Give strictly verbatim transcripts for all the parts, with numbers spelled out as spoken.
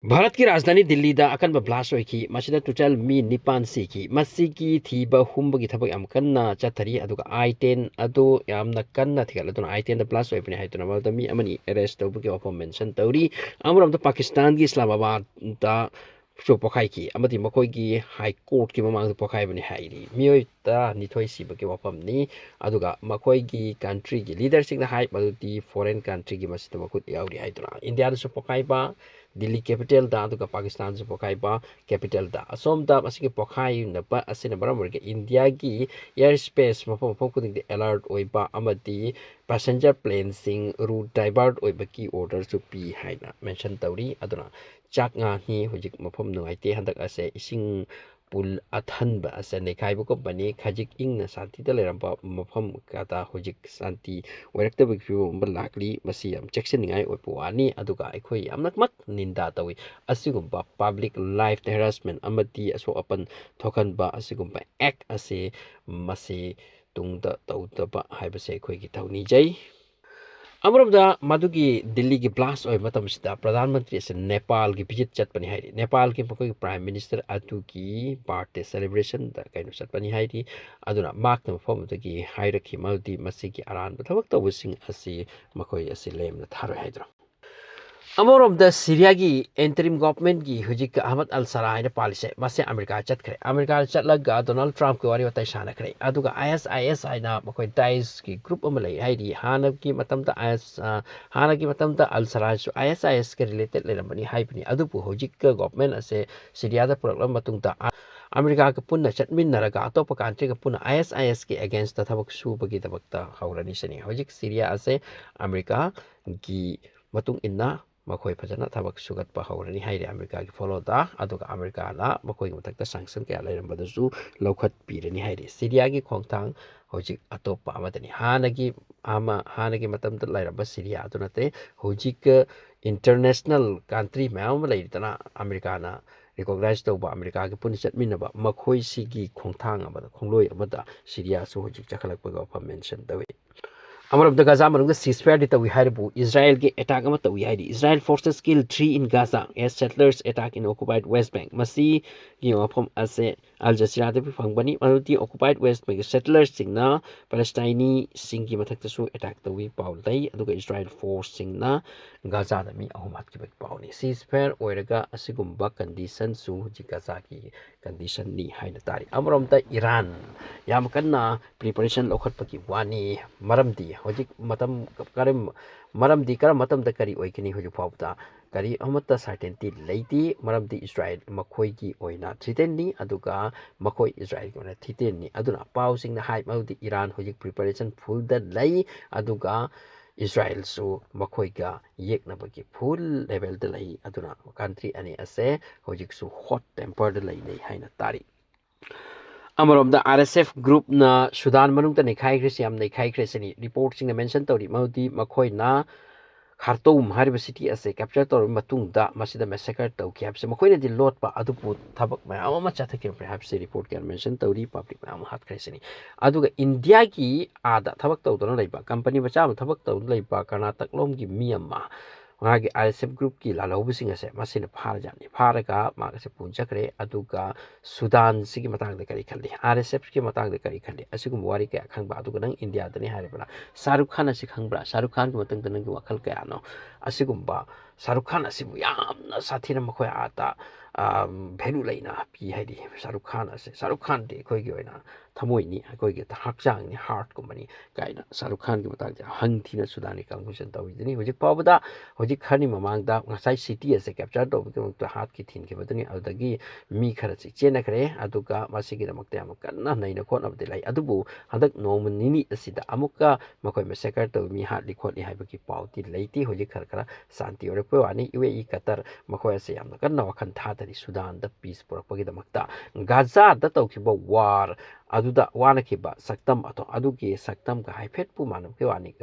ꯚꯥꯔꯠꯀꯤ ꯔꯥꯖꯙꯥꯅꯤ ꯗꯤꯜꯂꯤꯗ ꯑꯀꯟꯕ blast ꯑꯣꯏꯈꯤ꯫ ꯃꯁꯤꯗ total ꯃꯤ ꯅꯤꯄꯥꯟ ꯁꯤꯈꯤ꯫ ꯃꯁꯤꯒꯤ ꯊꯤꯕ ꯍꯨꯝꯕꯒꯤ ꯊꯕꯛ ꯌꯥꯝ ꯀꯟꯅ ꯆꯠꯊꯔꯤ, ꯑꯗꯨꯒ I ten ꯑꯗꯨ ꯌꯥꯝꯅ ꯀꯟꯅ ꯊꯤꯒꯠꯂꯗꯨꯅ I tenꯗ blast ꯑꯣꯏꯕꯅꯤ ꯍꯥꯏꯗꯨꯅ ꯃꯗꯨꯗ ꯃꯤ ꯑꯃꯅꯤ arrest ꯇꯧꯕꯒꯤ ꯋꯥꯐꯝ mention ꯇꯧꯔꯤ꯫ ꯑꯃꯔꯣꯝꯗ ꯄꯥꯀꯤꯁꯇꯥꯟꯒꯤ ꯏꯁꯂꯥꯃꯥꯕꯥꯗꯇ ꯁꯨ ꯄꯣꯈꯥꯏꯈꯤ ꯑꯃꯗꯤ ꯃꯈꯣꯏꯒꯤ High Courtꯀꯤ ꯃꯃꯥꯡꯗ ꯄꯣꯈꯥꯏꯕꯅꯤ ꯍꯥꯏꯔꯤ꯫ ꯃꯤꯑꯣꯏ ꯇꯔꯥꯅꯤꯊꯣꯏ ꯁꯤꯕꯒꯤ ꯋꯥꯐꯝꯅꯤ꯫ ꯑꯗꯨꯒ ꯃꯈꯣꯏꯒꯤ countryꯒꯤ leaderꯁꯤꯡꯅ ꯍꯥꯏ ꯃꯗꯨꯗꯤ foreign countryꯒꯤ ꯃꯁꯤꯗ ꯃꯈꯨꯠ ꯌꯥꯎꯔꯤ ꯍꯥꯏꯗꯨꯅ꯫ ꯏꯟꯗꯤꯌꯥꯗꯁꯨ ꯄꯣꯈꯥꯏꯕ, ꯗꯤꯜꯂꯤ capitalꯗ, ꯑꯗꯨꯒ ꯄꯥꯀꯤꯁꯇꯥꯟꯁꯨ ꯄꯣꯈꯥꯏꯕ capitalꯗ꯫ ꯑꯁꯣꯝꯗ ꯃꯁꯤꯒꯤ ꯄꯣꯈꯥꯏꯅꯕ ꯑꯁꯤꯅ ꯃꯔꯝ ꯑꯣꯏꯔꯒ ꯏꯟꯗꯤꯌꯥꯒꯤ air space ꯃꯐꯝ ꯃꯐꯝ ꯈꯨꯗꯤꯡꯗ alert ꯑꯣꯏꯕ ꯑꯃꯗꯤ passenger planeꯁꯤꯡ route divert ꯑꯣꯏꯕꯒꯤ orderꯁꯨ ꯄꯤ ꯍꯥꯏꯅ mention ꯇꯧꯔꯤ꯫ ꯑꯗꯨꯅ ꯆꯥꯛ ꯉꯥꯡꯉꯤ ꯍꯧꯖꯤꯛ ꯃꯐꯝ ꯅꯨꯡꯉꯥꯏꯇꯦ꯫ ꯍꯟꯗꯛ ꯑꯁꯦ ꯏꯁꯤꯡ pool ꯑꯊꯟꯕ ꯑꯁꯦ ꯅꯩꯈꯥꯏꯕꯒꯨꯝꯕꯅꯤ꯫ ꯈꯖꯤꯛ ꯏꯪꯅ ꯁꯥꯟꯇꯤꯗ ꯂꯩꯔꯝꯕ ꯃꯐꯝ ꯀꯌꯥꯗ ꯍꯧꯖꯤꯛ ꯁꯥꯟꯇꯤ ꯑꯣꯏꯔꯛꯇꯕꯒꯤ ꯐꯤꯕꯝ ꯑꯃ ꯂꯥꯛꯂꯤ꯫ ꯃꯁꯤ ꯌꯥꯝ ꯆꯦꯛꯁꯤꯟꯅꯤꯡꯉꯥꯏ ꯑꯣꯏꯕ ꯋꯥꯅꯤ꯫ ꯑꯗꯨꯒ ꯑꯩꯈꯣꯏ ꯌꯥꯝꯅꯃꯛ ꯅꯤꯟꯗꯥ ꯇꯧꯏ꯫ ꯑꯁꯤꯒꯨꯝꯕ public life harassment ꯑꯃꯗꯤ ꯑꯁꯣꯛ ꯑꯄꯟ ꯊꯣꯛꯍꯟꯕ ꯑꯁꯤꯒꯨꯝꯕ act ꯑꯁꯤ ꯃꯁꯤ ꯇꯨꯡꯗ ꯇꯧꯗꯕ ꯍꯥꯏꯕꯁꯦ ꯑꯩꯈꯣꯏꯒꯤ ꯊꯧꯅꯤꯖꯩ꯫ ꯑꯃꯔꯣꯝꯗ ꯃꯗꯨꯒꯤ ꯗꯤꯜꯂꯤꯒꯤ blast ꯑꯣꯏꯕ ꯃꯇꯝꯁꯤꯗ ꯄ꯭ꯔꯙꯥꯟ ꯃꯟꯇ꯭ꯔꯤ ꯑꯁꯤ ꯅꯦꯄꯥꯜꯒꯤ visit ꯆꯠꯄꯅꯤ ꯍꯥꯏꯔꯤ꯫ ꯅꯦꯄꯥꯜꯒꯤ ꯃꯈꯣꯏꯒꯤ prime minister ꯑꯗꯨꯒꯤ birthday celebrationꯗ ꯀꯩꯅꯣ ꯆꯠꯄꯅꯤ ꯍꯥꯏꯔꯤ꯫ ꯑꯗꯨꯅ ꯃꯍꯥꯛꯅ ꯃꯐꯝ ꯑꯗꯨꯗꯒꯤ ꯍꯥꯏꯔꯛꯈꯤ ꯃꯗꯨꯗꯤ ꯃꯁꯤꯒꯤ ꯑꯔꯥꯟꯕ ꯊꯕꯛ ꯇꯧꯕꯁꯤꯡ ꯑꯁꯤ ꯃꯈꯣꯏ ꯑꯁꯤ ꯂꯦꯝꯅ ꯊꯥꯔꯣꯏ ꯍꯥꯏꯗꯨꯅ꯫ ꯑꯃꯔꯣꯝꯗ ꯁꯤꯔꯤꯌꯥꯒꯤ interim governmentꯀꯤ ꯍꯧꯖꯤꯛ ꯑꯍꯃꯗ ꯑꯜ ꯁꯔꯥ ꯍꯥꯏꯅ ꯄꯥꯜꯂꯤꯁꯦ, ꯃꯁꯦ ꯑꯃꯦꯔꯤꯀꯥ ꯆꯠꯈ꯭ꯔꯦ꯫ ꯑꯃꯦꯔꯤꯀꯥꯗ ꯆꯠꯂꯒ ꯗꯣꯅꯥꯜꯗ ꯇ꯭ꯔꯝꯞꯀꯤ ꯋꯥꯔꯤ ꯋꯥꯇꯥꯏ ꯁꯥꯟꯅꯈ꯭ꯔꯦ꯫ ꯑꯗꯨꯒ ISIS ꯍꯥꯏꯅ ꯃꯈꯣꯏ ꯗꯥꯏꯁꯀꯤ group ꯑꯃ ꯂꯩ ꯍꯥꯏꯔꯤ꯫ ꯍꯥꯟꯅꯒꯤ ꯃꯇꯝꯗ IS, ꯑ, ꯍꯥꯟꯅꯒꯤ ꯃꯇꯝꯗ ꯑꯜ ꯁꯔꯥꯁꯨ ISISꯀ related ꯂꯩꯔꯝꯕꯅꯤ ꯍꯥꯏꯕꯅꯤ꯫ ꯑꯗꯨꯕꯨ ꯍꯧꯖꯤꯛꯀ government ꯑꯁꯦ ꯁꯤꯔꯤꯌꯥꯗ ꯄꯨꯔꯛꯂꯕ ꯃꯇꯨꯡꯗ ꯑ-, ꯑꯃꯦꯔꯤꯀꯥꯒ ꯄꯨꯟꯅ ꯆꯠꯃꯤꯟꯅꯔꯒ ꯑꯇꯣꯞꯄ countryꯒ ꯄꯨꯟꯅ ISISꯀꯤ againstꯇ ꯊꯕꯛ ꯁꯨꯕꯒꯤꯗꯃꯛꯇ ꯍꯧꯔꯅꯤ ꯁꯤꯅꯤ꯫ ꯍꯧꯖꯤꯛ ꯁꯤꯔꯤꯌꯥ ꯑꯁꯦ ꯑꯃꯦꯔꯤꯀꯥꯒꯤ ꯃꯇꯨꯡ ꯏꯟꯅ ꯃꯈꯣꯏ ꯐꯖꯅ ꯊꯕꯛ ꯁꯨꯒꯠꯄ ꯍꯧꯔꯅꯤ ꯍꯥꯏꯔꯤ ꯑꯃꯦꯔꯤꯀꯥꯒꯤ followꯗ꯫ ꯑꯗꯨꯒ ꯑꯃꯦꯔꯤꯀꯥꯅ ꯃꯈꯣꯏꯒꯤ ꯃꯊꯛꯇ sanction ꯀꯌꯥ ꯂꯩꯔꯝꯕꯗꯨꯁꯨ ꯂꯧꯈꯠꯄꯤꯔꯅꯤ ꯍꯥꯏꯔꯤ꯫ ꯁꯤꯔꯤꯌꯥꯒꯤ ꯈꯣꯡꯊꯥꯡ ꯍꯧꯖꯤꯛ ꯑꯇꯣꯞꯄ ꯑꯃꯗꯅꯤ꯫ ꯍꯥꯟꯅꯒꯤ ꯑꯃ, ꯍꯥꯟꯅꯒꯤ ꯃꯇꯝꯗ ꯂꯩꯔꯝꯕ ꯁꯤꯔꯤꯌꯥ ꯑꯗꯨ ꯅꯠꯇꯦ꯫ ꯍꯧꯖꯤꯛ international country ꯃꯌꯥꯝ ꯑꯃ ꯂꯩꯔꯤꯗꯅ, ꯑꯃꯦꯔꯤꯀꯥꯅ recognize ꯇꯧꯕ, ꯑꯃꯦꯔꯤꯀꯥꯒꯤ ꯄꯨꯟꯅ ꯆꯠꯃꯤꯟꯅꯕ, ꯃꯈꯣꯏꯁꯤꯒꯤ ꯈꯣꯡꯊꯥꯡ ꯑꯃꯗ, ꯈꯣꯡꯂꯣꯏ ꯑꯃꯗ ꯁꯤꯔꯤꯌꯥꯁꯨ ꯍꯧꯖꯤꯛ ꯆꯈꯠꯂꯛꯄꯒꯤ ꯋꯥꯐꯝ mention ꯇꯧꯏ꯫ ꯑꯃꯔꯣꯝꯗ ꯒꯥꯖꯥ ꯃꯅꯨꯡꯗ ceasefire ꯗꯤ ꯇꯧꯏ ꯍꯥꯏꯔꯤꯕꯨ, ꯏꯖꯔꯥꯏꯜꯒꯤ attack ꯑꯃ ꯇꯧꯏ ꯍꯥꯏꯔꯤ꯫ Israel forces kill three in Gaza as settlers attack in occupied West Bank꯫ ꯃꯁꯤꯒꯤ ꯋꯥꯐꯝ ꯑꯁꯦ ꯑꯜ ꯖꯖꯤꯔꯥꯗꯒꯤ ꯐꯪꯕꯅꯤ꯫ ꯃꯗꯨꯗꯤ occupied West Bank ꯒꯤ settlers ꯁꯤꯡꯅ ꯄꯦꯂꯦꯁꯇꯥꯏꯅꯤꯁꯤꯡꯒꯤ ꯃꯊꯛꯇꯁꯨ attack ꯇꯧꯏ ꯄꯥꯎ ꯂꯩ꯫ ꯑꯗꯨꯒ ꯏꯖꯔꯥꯏꯜ force ꯁꯤꯡꯅ ꯒꯥꯖꯥꯗ ꯃꯤ ꯑꯍꯨꯝ ꯍꯥꯠꯈꯤꯕꯒꯤ ꯄꯥꯎꯅꯤ꯫ Ceasefire ꯑꯣꯏꯔꯒ ꯑꯁꯤꯒꯨꯝꯕ condition ꯁꯨ ꯍꯧꯖꯤꯛ ꯒꯥꯖꯥꯒꯤ condition ꯅꯤ ꯍꯥꯏꯅ ꯇꯥꯔꯤ꯫ ꯑꯃꯔꯣꯝꯗ ꯏꯔꯥꯟ ꯌꯥꯝ ꯀꯟꯅ preparation ꯂꯧꯈꯠꯄꯒꯤ ꯋꯥꯅꯤ꯫ ꯃꯔꯝꯗꯤ ꯍꯧꯖꯤꯛ ꯃꯇꯝ ꯀꯔꯝ-, ꯃꯔꯝꯗꯤ ꯀꯔꯝꯕ ꯃꯇꯝꯗ ꯀꯔꯤ ꯑꯣꯏꯒꯅꯤ ꯍꯧꯖꯤꯛ ꯐꯥꯎꯕꯗ ꯀꯔꯤ ꯑꯃꯠꯇ certainty ꯂꯩꯇꯦ꯫ ꯃꯔꯝꯗꯤ ꯏꯁꯔꯥꯏꯜ ꯃꯈꯣꯏꯒꯤ ꯑꯣꯏꯅ threaten ꯅꯤ, ꯑꯗꯨꯒ ꯃꯈꯣꯏ ꯏꯁꯔꯥꯏꯜꯒꯤ ꯑꯣꯏꯅ threaten ꯅꯤ꯫ ꯑꯗꯨꯅ ꯄꯥꯎꯁꯤꯡꯅ ꯍꯥꯏ ꯃꯗꯨꯗꯤ ꯏꯔꯥꯟ ꯍꯧꯖꯤꯛ preparation full ꯗ ꯂꯩ, ꯑꯗꯨꯒ ꯏꯁꯔꯥꯏꯜꯁꯨ ꯃꯈꯣꯏꯒ ꯌꯦꯛꯅꯕꯒꯤ full level ꯗ ꯂꯩ꯫ ꯑꯗꯨꯅ country ꯑꯅꯤ ꯑꯁꯦ ꯍꯧꯖꯤꯛꯁꯨ hot temper ꯗ ꯂꯩꯅꯩ ꯍꯥꯏꯅ ꯇꯥꯔꯤ꯫ ꯑꯃꯔꯣꯝꯗ R S F group ꯅ ꯁꯨꯗꯥꯟ ꯃꯅꯨꯡꯗ ꯅꯩꯈꯥꯏꯈ꯭ꯔꯤꯁꯤ ꯌꯥꯝ ꯅꯩꯈꯥꯏꯈ꯭ꯔꯦ ꯁꯤꯅꯤ꯫ Report ꯁꯤꯡꯅ mention ꯇꯧꯔꯤ ꯃꯗꯨꯗꯤ ꯃꯈꯣꯏꯅ ꯈꯥꯔꯇꯧꯝ ꯍꯥꯏꯔꯤꯕ city ꯑꯁꯦ capture ꯇꯧꯔꯕ ꯃꯇꯨꯡꯗ ꯃꯁꯤꯗ massacre ꯇꯧꯈꯤ ꯍꯥꯏꯕꯁꯦ ꯃꯈꯣꯏꯅꯗꯤ ꯂꯣꯠꯄ, ꯑꯗꯨꯕꯨ ꯊꯕꯛ ꯃꯌꯥꯝ ꯑꯃ ꯆꯠꯊꯈꯤꯕꯅꯤ ꯍꯥꯏꯕꯁꯦ report ꯀꯌꯥ mention ꯇꯧꯔꯤ꯫ Public ꯃꯌꯥꯝ ꯑꯃ ꯍꯥꯠꯈ꯭ꯔꯦ ꯁꯤꯅꯤ꯫ ꯑꯗꯨꯒ ꯏꯟꯗꯤꯌꯥꯒꯤ ꯑꯥꯗ ꯊꯕꯛ ꯇꯧꯗꯨꯅ ꯂꯩꯕ, company ꯃꯆꯥ ꯑꯃ ꯊꯕꯛ ꯇꯧꯗꯨꯅ ꯂꯩꯕ ꯀꯔꯅꯥꯇꯛ ꯂꯣꯝꯒꯤ ꯃꯤ ꯑꯃ ꯃꯥꯒꯤ R S F group ꯀꯤ ꯂꯥꯜꯍꯧꯕꯁꯤꯡ ꯑꯁꯦ ꯃꯁꯤꯅ ꯐꯥꯔꯖꯥꯠꯅꯤ꯫ ꯐꯥꯔꯒ ꯃꯥꯒꯁꯦ ꯄꯨꯟ ꯆꯠꯈ꯭ꯔꯦ꯫ ꯑꯗꯨꯒ ꯁꯨꯗꯥꯟꯁꯤꯒꯤ ꯃꯇꯥꯡꯗ ꯀꯔꯤ ꯈꯜꯂꯤ, R S F ꯀꯤ ꯃꯇꯥꯡꯗ ꯀꯔꯤ ꯈꯜꯂꯤ, ꯑꯁꯤꯒꯨꯝꯕ ꯋꯥꯔꯤ ꯀꯌꯥ ꯈꯪꯕ꯫ ꯑꯗꯨꯒ ꯅꯪ ꯏꯟꯗꯤꯌꯥꯗꯅꯤ ꯍꯥꯏꯔꯤꯕꯅ ꯁꯥꯔꯨꯈ ꯈꯥꯟ ꯑꯁꯤ ꯈꯪꯕ꯭ꯔꯥ? ꯁꯥꯔꯨꯈ ꯈꯥꯟꯒꯤ ꯃꯇꯥꯡꯗ ꯅꯪꯒꯤ ꯋꯥꯈꯜ ꯀꯌꯥꯅꯣ? ꯑꯁꯤꯒꯨꯝꯕ ꯁꯥꯔꯨꯈ ꯈꯥꯟ ꯑꯁꯤꯕꯨ ꯌꯥꯝꯅ ꯁꯥꯊꯤꯅ ꯃꯈꯣꯏ ꯑꯥꯗ, ꯑꯝ, value ꯂꯩꯅ ꯄꯤ ꯍꯥꯏꯗꯤ ꯁꯥꯔꯨꯈ ꯈꯥꯟ ꯑꯁꯦ꯫ ꯁꯥꯔꯨꯈ ꯈꯥꯟꯗꯤ ꯑꯩꯈꯣꯏꯒꯤ ꯑꯣꯏꯅ ꯊꯃꯣꯏꯅꯤ, ꯑꯩꯈꯣꯏꯒꯤ ꯍꯛꯆꯥꯡꯅꯤ, heart ꯀꯨꯝꯕꯅꯤ ꯀꯥꯏꯅ ꯁꯥꯔꯨꯈ ꯈꯥꯟꯒꯤ ꯃꯇꯥꯡꯗ ꯍꯪ ꯊꯤꯅ ꯁꯨꯗꯥꯟꯒꯤ ꯀꯥꯡꯕꯨꯁꯤꯅ ꯇꯧꯔꯤꯗꯨꯅꯤ꯫ ꯍꯧꯖꯤꯛ ꯐꯥꯎꯕꯗ, ꯍꯧꯖꯤꯛ ꯈꯔꯅꯤ ꯃꯃꯥꯡꯗ ꯉꯁꯥꯏ city ꯑꯁꯦ capture ꯇꯧꯕꯒꯤꯗꯃꯛꯇ ꯍꯥꯠꯈꯤ ꯊꯤꯟꯈꯤꯕꯗꯨꯅꯤ꯫ ꯑꯗꯨꯗꯒꯤ ꯃꯤ ꯈꯔꯁꯤ ꯆꯦꯟꯅꯈ꯭ꯔꯦ꯫ ꯑꯗꯨꯒ ꯃꯁꯤꯒꯤꯗꯃꯛꯇ ꯌꯥꯝ ꯀꯟꯅ ꯅꯩꯅ ꯈꯣꯠꯅꯕꯗꯤ ꯂꯩ꯫ ꯑꯗꯨꯕꯨ ꯍꯟꯗꯛ ꯅꯣꯡꯃ ꯅꯤꯅꯤ ꯑꯁꯤꯗ ꯑꯃꯨꯛꯀ ꯃꯈꯣꯏ massacre ꯇꯧꯏ, ꯃꯤ ꯍꯥꯠꯂꯤ ꯈꯣꯠꯂꯤ ꯍꯥꯏꯕꯒꯤ ꯄꯥꯎꯗꯤ ꯂꯩꯇꯦ꯫ ꯍꯧꯖꯤꯛ ꯈꯔ ꯈꯔ ꯁꯥꯟꯇꯤ ꯑꯣꯏꯔꯛꯄꯩ ꯋꯥꯅꯤ꯫ UAE, ꯀꯇꯔ ꯃꯈꯣꯏ ꯑꯁꯦ ꯌꯥꯝꯅ ꯀꯟꯅ ꯋꯥꯈꯜ ꯊꯥꯗꯔꯤ ꯁꯨꯗꯥꯟꯗ peace ꯄꯨꯔꯛꯄꯒꯤꯗꯃꯛꯇ꯫ ꯒꯥꯖꯥꯗ ꯇꯧꯈꯤꯕ war ꯑꯗꯨꯗ ꯋꯥꯅꯈꯤꯕ ꯁꯛꯇꯝ ꯑꯗꯨꯒꯤ ꯁꯛꯇꯝꯒ ꯍꯥꯏꯐꯦꯠꯄꯨ ꯃꯥꯟꯅꯕꯒꯤ ꯋꯥꯅꯤ꯫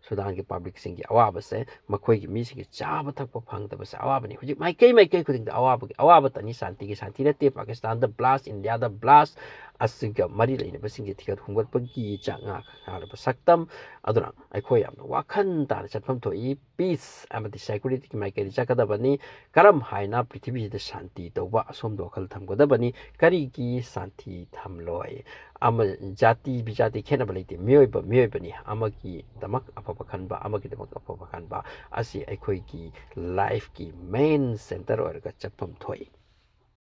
ꯁꯨꯗꯥꯟꯒꯤ ꯄꯕ꯭ꯂꯤꯛꯁꯤꯡꯒꯤ ꯑꯋꯥꯕꯁꯦ, ꯃꯈꯣꯏꯒꯤ ꯃꯤꯁꯤꯡꯒꯤ ꯆꯥꯕ ꯊꯛꯄ ꯐꯪꯗꯕꯁꯦ ꯑꯋꯥꯕꯅꯤ꯫ ꯍꯧꯖꯤꯛ ꯃꯥꯏꯀꯩ ꯃꯥꯏꯀꯩ ꯈꯨꯗꯤꯡꯗ ꯑꯋꯥꯕꯒꯤ ꯑꯋꯥꯕꯇꯅꯤ, ꯁꯥꯟꯇꯤꯒꯤ ꯁꯥꯟꯇꯤ ꯅꯠꯇꯦ꯫ ꯄꯥꯀꯤꯁꯇꯥꯟꯗ ꯕ꯭ꯂꯥꯁ, ꯏꯟꯗꯤꯌꯥꯗ ꯕ꯭ꯂꯥꯁ, ꯑꯁꯤꯒ ꯃꯔꯤ ꯂꯩꯅꯕꯁꯤꯡꯁꯦ ꯊꯤꯒꯠ ꯍꯨꯝꯒꯠꯄꯒꯤ ꯆꯥꯛ ꯉꯥ ꯌꯥꯔꯕ ꯁꯛꯇꯝ꯫ ꯑꯗꯨꯅ ꯑꯩꯈꯣꯏ ꯌꯥꯝꯅ ꯋꯥꯈꯜ ꯇꯥꯅ ꯆꯠꯐꯝ ꯊꯣꯛꯏ꯫ ꯄꯤꯁ ꯑꯃꯗꯤ ꯁꯦꯀ꯭ꯌꯨꯔꯤꯇꯤꯒꯤ ꯃꯥꯏꯀꯩꯗ ꯆꯠꯀꯗꯕꯅꯤ꯫ ꯀꯔꯝ ꯍꯥꯏꯅ ꯄ꯭ꯔꯤꯊꯤꯕꯤꯁꯤꯗ ꯁꯥꯟꯇꯤ ꯇꯧꯕ ꯑꯁꯣꯝꯗ ꯋꯥꯈꯜ ꯊꯝꯒꯗꯕꯅꯤ? ꯀꯔꯤꯒꯤ ꯁꯥꯟꯇꯤ ꯊꯝꯂꯣꯏ? ꯑꯃ, ꯖꯥꯇꯤ ꯕꯤꯖꯥꯇꯤ ꯈꯦꯠꯅꯕ ꯂꯩꯇꯦ꯫ ꯃꯤꯑꯣꯏꯕ ꯃꯤꯑꯣꯏꯕꯅꯤ꯫ ꯑꯃꯒꯤꯗꯃꯛ ꯑꯐꯕ ꯈꯟꯕ, ꯑꯃꯒꯤꯗꯃꯛ ꯑꯐꯕ ꯈꯟꯕ ꯑꯁꯤ ꯑꯩꯈꯣꯏꯒꯤ ꯂꯥꯏꯐꯀꯤ ꯃꯦꯟ ꯁꯦꯟꯇꯔ ꯑꯣꯏꯔꯒ ꯆꯠꯐꯝ ꯊꯣꯛꯏ꯫